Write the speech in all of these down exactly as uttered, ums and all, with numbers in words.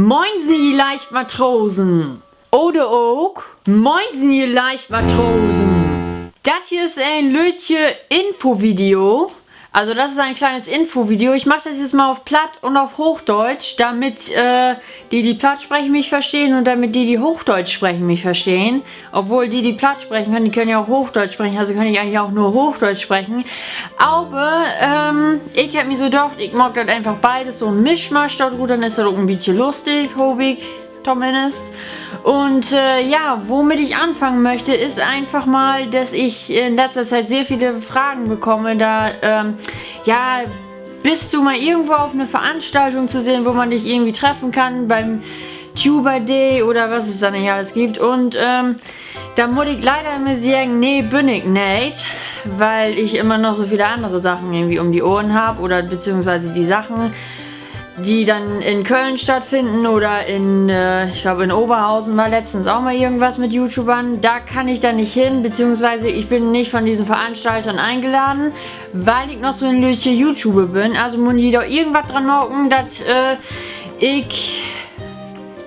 Moinsen, ji Leichtmatrosen. Oder ok: Moinsen, ji Leichtmatrosen. Dat hier is en lüttje Infovideo. Also, das ist ein kleines Infovideo. Ich mache das jetzt mal auf Platt und auf Hochdeutsch, damit, äh, die, die Platt sprechen, mich verstehen und damit die, die Hochdeutsch sprechen, mich verstehen. Obwohl, die, die Platt sprechen können, die können ja auch Hochdeutsch sprechen, also kann ich eigentlich auch nur Hochdeutsch sprechen. Aber, ähm, ik hebb mi so dacht, ik maak dat eenfach beides, so 'n Mischmasch dor rut, denn is dat ok en bietje lustig, hoop ik tominnst. Und, äh, ja, womit ich anfangen möchte, ist einfach mal, dass ich in letzter Zeit sehr viele Fragen bekomme, da, ähm, ja, bist du mal irgendwo auf einer Veranstaltung zu sehen, wo man dich irgendwie treffen kann, beim Tuber Day oder was es da nicht alles gibt. Und, ähm, da muss ich leider immer sagen, nee, bin ich nicht, weil ich immer noch so viele andere Sachen irgendwie um die Ohren hab oder beziehungsweise die Sachen, die dann in Köln stattfinden oder in, äh, ich glaube, in Oberhausen war letztens auch mal irgendwas mit YouTubern. Da kann ich dann nicht hin, beziehungsweise ich bin nicht von diesen Veranstaltern eingeladen, weil ich noch so 'n lüttje YouTuber bin. Also mutt ji doch irgendwat dran maken, dat, äh, ik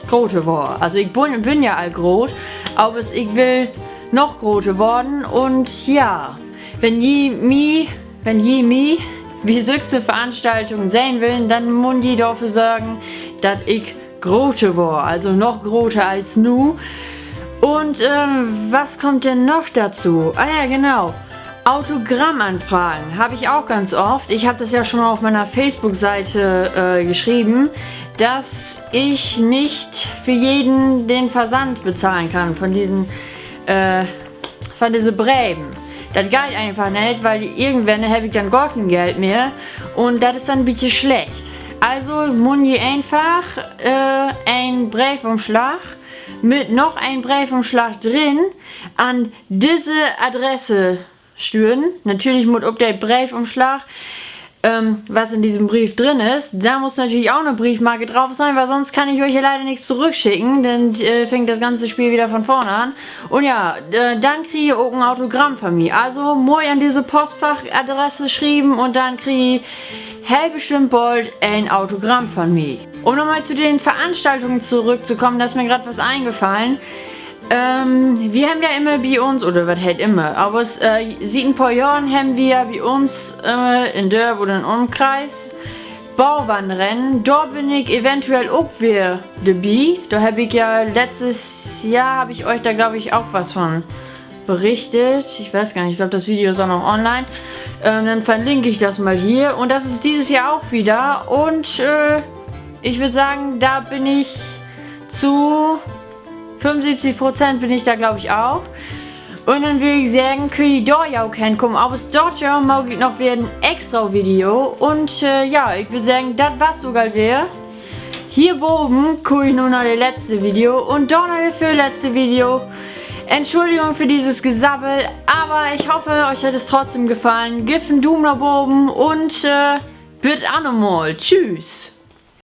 groter word. Also ik bin, bin ja all groot, aber ik will noch groter worden. Und ja, wenn ji mi, wenn ji mi bi sükse Veranstaltungen sehn willen, denn mutt ji dorför sorgen, dat ik groter word, also noch groter als nu. Und, ähm, was kommt denn noch dazu? Ah ja, genau. Autogrammanfragen habe ich auch ganz oft. Ich habe das ja schon mal auf meiner Facebook-Seite, äh, geschrieben, dass ich nicht für jeden den Versand bezahlen kann von diesen, äh, von disse Breven. Dat geiht eenfach net, weil irgendwann hebb ik denn gor keen Geld mehr un dat is denn en bietje slecht. Also mutt ji eenfach, äh, en Breefumslag mit noch en Breefumslag drin an disse Adresse stüren. Natürlich mutt op de Breefumslag, ähm, was in diesem Brief drin ist, da muss natürlich auch eine Briefmarke drauf sein, weil sonst kann ich euch hier leider nichts zurückschicken, denn, äh, fängt das ganze Spiel wieder von vorne an. Und ja, äh, dann kriegt ihr auch ein Autogramm von mir. Also moi an diese Postfachadresse schreiben und dann kriegt ihr heel bestimmt bald ein Autogramm von mir. Um nochmal zu den Veranstaltungen zurückzukommen, da ist mir grad was eingefallen. Ähm, wi hebben ja immer bi uns, oder wat heet immer, aver, äh, siet en poor Johren hebben wi ja bi uns, äh, in Dörp oder in Umkreis Bauwagenrennen. Dor bün ik eventuell ok weer dorbi. Dor hebb ik ja letztes Jahr, hab ich euch da, glaub ich, auch was von berichtet. Ich weiß gar nicht, ich glaub, das Video ist auch noch online. Ähm, dann verlinke ich das mal hier. Und das ist dieses Jahr auch wieder. Und, äh, ich würd sagen, da bin ich zu fünfundsiebzig Prozent bin ich da, glaub ich, auch. Un denn würr ik seggen, köönt ji dor ja ok henkamen. Aver dor maak ik noch weer en extra Video. Un, äh, ja, ik würd seggen, dat was 't ok al weer. Hier boven köönt ji nu na de letzte Video un dor na de vörletzte Video. Entschuldigung für dieses Gesabbel, aber ich hoffe, euch hat es trotzdem gefallen. Geevt en Duum na boven un, äh, bit anner Mal. Tschüss.